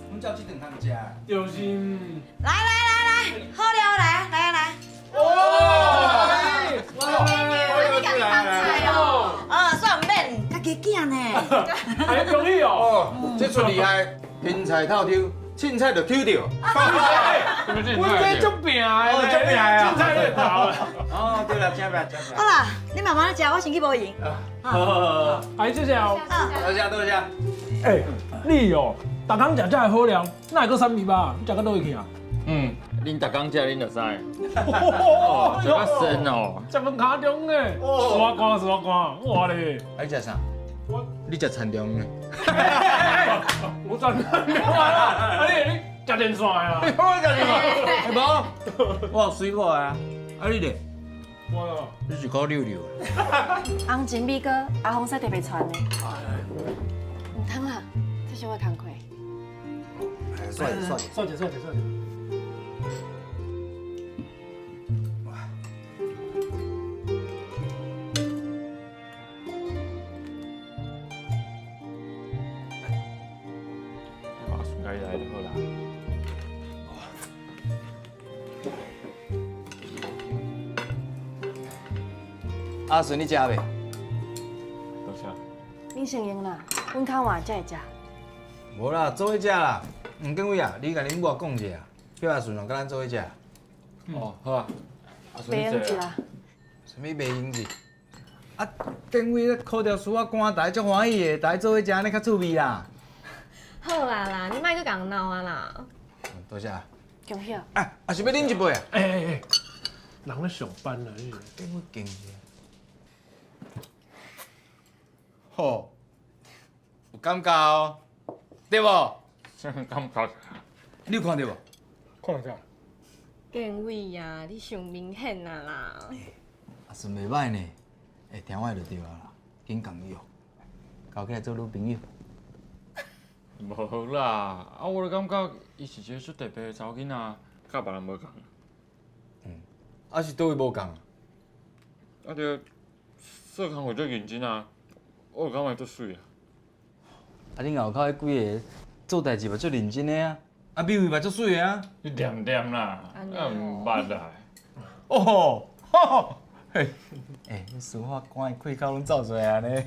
阮才有這頓通食。就是。來來來來，好料來來來。哇！你家己放菜哦。啊，算毋免，家己囝呢。哎，恭喜哦！哦，這出厲害，芹菜透抽，凊彩就抽著。阮這足拼的，足拼的啊！凊彩就投。哦，對啦，正拼正拼。好啦，你慢慢食，我先去無閒。好好好，哎，謝謝哦。多謝多謝。哎，你哦，逐工食這个好料，哪會閣瘦米肉？你食到佗位去啊？嗯，恁逐工食恁就知。哦，食較鮮哦。食飯卡中的，刷光刷光，哇咧！啊，你食啥？我，你食田中的。我賺啊！啊你你食電線的啊？我食電線。欸無，我有水果啊。啊你咧？我，你是烤溜溜。紅蟳米糕，阿紅說特別傳的。毋通啦，這是我的工課。算了算了算者算者算者。阿順家己來就好啦。阿順，你食未？多謝。恁先用啦，阮較晚才會食。無啦，做伙食啦。吳建偉啊，你共恁某講一下，叫阿順哦，佮咱做伙食。哦，好啊。阿順袂用一啦。啥物袂用字？啊，建偉咧苦著事仔乾，大家足歡喜的，大家做伙食按呢較趣味啦。好啊啦，你莫閣共鬧啊啦。多謝。恭喜。啊，啊是欲啉一杯啊？欸欸欸，人咧上班啦，你。建偉敬一下。吼，有感覺哦，對無？啥感覺？你有看著無？看著啥？建偉啊，你傷明顯啊啦！阿順袂䆀呢，會聽我的就對啊啦，緊共伊哦，交起來做女朋友。無啦，啊，我就感覺伊是一个足特別的查某囡仔，佮別人無仝。嗯，啊是佗位無仝？啊著，做工課足認真啊，我就感覺足媠啊。啊，恁後口彼幾個做代誌嘛足認真的啊，啊美惠嘛足媠的啊。你恬恬啦，啊毋捌啦。哦，吼，嘿，欸，你事仔乾的氣口攏走出來啊呢。